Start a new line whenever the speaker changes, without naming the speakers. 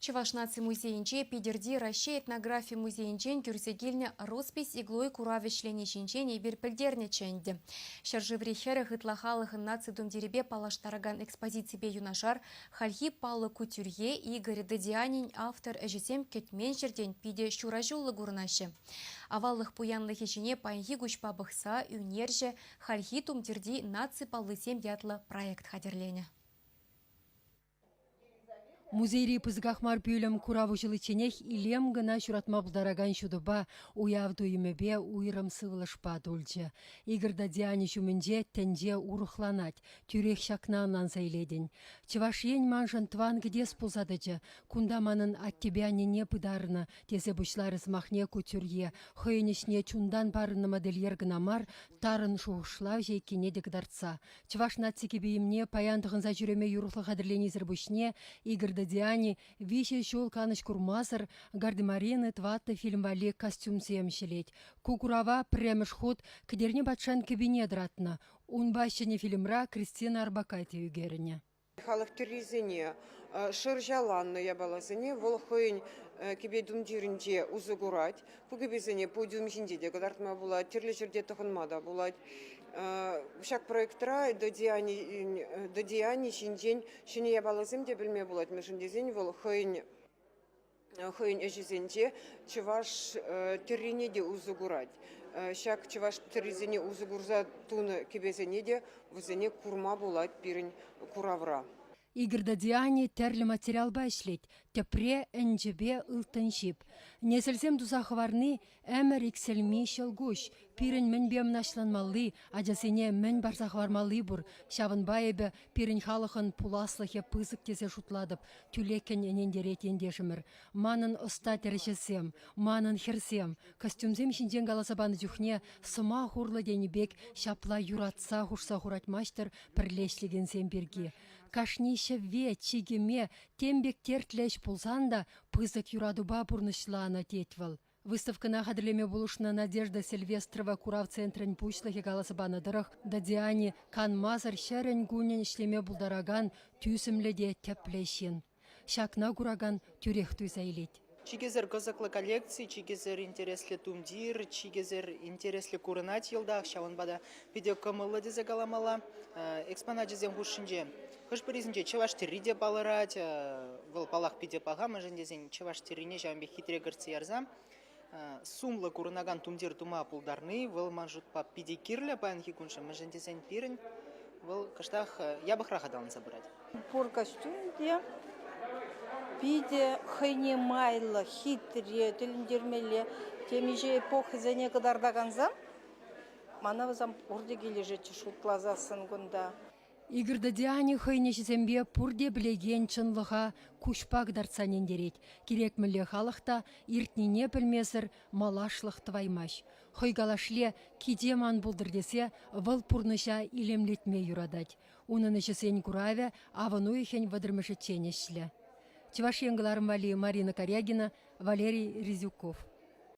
Чӑваш наци музейӗнче Питӗрти Раҫҫей этнографи музейӗнчен кӳрсе килнӗ Роспись иглой курав ӗҫлени ҫинчен эпир пӗлтернӗччӗ ӗнтӗ. Ҫӗршыври 40 ытла халӑхӑн наци тумтирӗпе паллаштаракан экспозиципе юнашар хальхи паллӑ кутюрье Игорь Дадианин автор ӗҫӗсем кӗтмен ҫӗртен питӗ ҫураҫуллӑ курӑнаҫҫӗ. Аваллӑх пуянлӑхӗ ҫине паянхи куҫпа пӑхса ӳнерҫӗ Хальхи тумтирти наци паллисем ятлӑ проект хатӗрленӗ.
Музейри пысӑках мар пӳлӗм курав уҫӑличченех илем кӑна ҫуратма пултаракан ҫутӑпа, уяв туйӑмӗпе уйрӑм сывлӑшпа тулчӗ. Игорь Дадиани ҫумӗнче тӗнче урӑхланать, тӳрех ҫакна ӑнланса илетӗн. Чӑваш Ен маншӑн тӑван кӗтес пулса тӑчӗ. Кунта манӑн аттепе аннене пытарнӑ, тесе пуҫларӗ сӑмахне кутюрье. Хӑйӗн ӗҫне чунтан парӑннӑ модельер кӑна мар, тарӑн шухӑшлавҫӑ иккенне те кӑтартса. Чӑваш наци кӗпи-йӗмне паян тӑхӑнса ҫӳреме юрӑхлӑ хатӗрленисӗр пуҫне Игорь Дадиани виҫӗ ҫул канӑҫ курмасӑр Гардемарины тӑваттӑ фильм валли костюмсем ҫӗлет. Ку курава пӗрремӗш хут Кӗтерне патшан кӗпине тӑратнӑ. Унпа ҫӗнӗ фильмра Кристина Орбакайте ӳкерӗннӗ.
Халӑх тӗррисене, шӑрҫаланнӑ япаласене вӑл хӑйӗн кӗпе-тумтирӗнче усӑ курать. Ку кӗпесене подиум ҫинче те кӑтартма пулать, тӗрлӗ ҫӗрте тӑхӑнма та пулать. Ҫак проектра Додиани ҫинчен ҫӗнӗ япаласем те пӗлме пулать, мӗншӗн тесен вӑл хӑйӗн хӑйӗн ӗҫӗсенче чӑваш тӗррине те усӑ курать. Ҫак чӑваш тӗррисене усӑ курса тунӑ кӗпесене те вӗсене курма пулать пирӗн куравра.
Игорь Дадиани тӗрлӗ материалпа ӗҫлет. Тӗпре ӗнчӗпе ылтӑн ҫип. Несӗлсем туса хӑварни ӗмӗр иксӗлми ҫӑлкуҫ. Пирӗн мӗнпе мӑнаҫланмалли, ачасене мӗн парса хӑвармалли пур. Ҫавӑнпа эпӗ пирӗн халӑхӑн пуласлӑхӗ пысӑк тесе шутлатӑп, тӳлеккӗн ӗнентерет ентешӗмӗр. Манӑн ӑста тӗрӗҫӗсем, манӑн хӗрсем костюмсем ҫинчен каласа панӑ чухне сӑмах урлӑ тенӗ пек ҫапла юратса хушса хурать маҫтӑр пӗрле ӗҫлекенсем пирки. Кашни ҫӗвве, чикӗме тем пек тертлӗ ӗҫ пулсан та пысӑк юратупа пурнӑҫланӑ, тет вӑл. Выставкӑна хатӗрлеме пулӑшнӑ Надежда Сильвестрова курав центрӗн пуҫлӑхӗ каласа панӑ тӑрӑх, Дадиани канмасӑр ҫӗрӗн-кунӗн ӗҫлеме пултаракан тӳсӗмлӗ те тӗплӗ ҫын. Ҫакна куракан тӳрех туйса илет.
Чикӗсӗр кӑсӑклӑ коллекци, чикӗсӗр интереслӗ тумтир, чикӗсӗр интереслӗ курӑнать йӑлтах. Ҫавӑнпа та питӗ кӑмӑллӑ тесе каламалла. Экспоначӗсем хушшинче хӑш-пӗрисенче чӑваш тӗрри те палӑрать. Вӑл, паллах, питӗ паха, мӗншӗн тесен чӑваш тӗррине ҫавӑн пек хитре кӗртсе ярса сумлӑ курӑнакан тумтир тума пултарни вӑл ман шутпа питӗ кирлӗ паянхи куншӑн, мӗншӗн тесен пирӗн вӑл кӑштах япӑхрах аталанса пырать.
Пур костюм те питӗ хӑйне майлӑ, хитре, тӗлӗнтермелле. Темиҫе эпохӑсене кӑтартакансем мана вӗсем пурте килӗшетчӗ шутласассӑн кунта.
Игорь Дадиани хӑйӗн ӗҫӗсемпе пурте пӗлекен чӑнлӑха куҫпа кӑтартса ӗнентерет. Кирек мӗнле халӑх та иртнине пӗлмесӗр малашлӑх тӑваймасть. Хӑй калашле, кичем ан пултӑр тесе вӑл пурнӑҫа илемлетме юратать. Унӑн ӗҫӗсен куравӗ авӑн уйӑхӗн вӑтӑрмӗшӗччен ӗҫлӗ. Чӑваш Ен кӑларӑм валли Марина Карягина, Валерий Резюков.